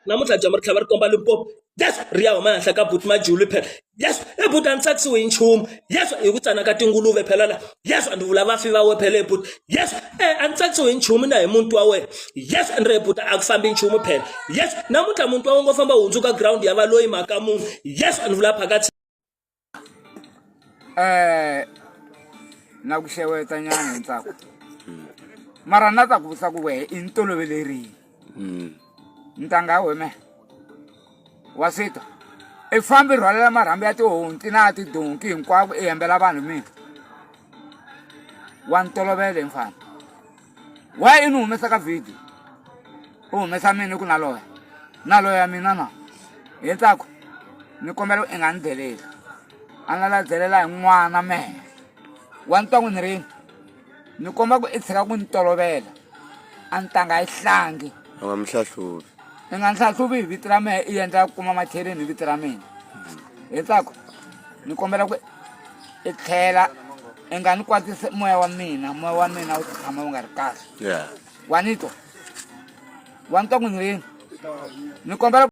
Namuntlha dyambu ri tlhava ri komba Limpopo. Yes, ri ya huma henhla ka buti Majuli phela. Yes, e buti a ni tsakisiwi hi nchumu. Yes, hi ku tsana ka tinguluve phela la. Yes, a ni vula vafi va we phela e buti. Yes, e a ni tsakisiwi hi nchumu na hi muti wa wena. Yes, ni ri buti a ku fambi nchumu phela. Yes, namuntlha muti wa wena ngo famba wu hundzuka ground ya valoyi mhaka munhu. Yes, a ni vula phakathi. Eh na ku xeweta nyana hi ntsako mara na ta ku vutisa ku wehe i ni tolovelerini ntanga we me wa swi twa i fambi i rhwalela marhambu ya tihonti na ya tidonki hinkwako i hembela vanhu mina wa ni tolovela hi mfana why i ni humesa ka video u humesa mina ku na loya na loya mina na hi ntsako ni kombela i nga ni deleli a nga la delela hi n'wana mehe wa ni twa ku ni rini ni komba ku i tshika ku ni tolovela a ni tanga yi hlangi u nga mi hlahluvi i nga ni hlahluvi hi vito ra mehe i endla ku kuma macheleni hi vito ra mina hi ntsako ni kombela ku i tlhela i nga ni kwatisi moya wa mina moya wa mina wu tshama wu nga ri kahle yeah wa ni twa wa ni twa ku ni rini ni kombela.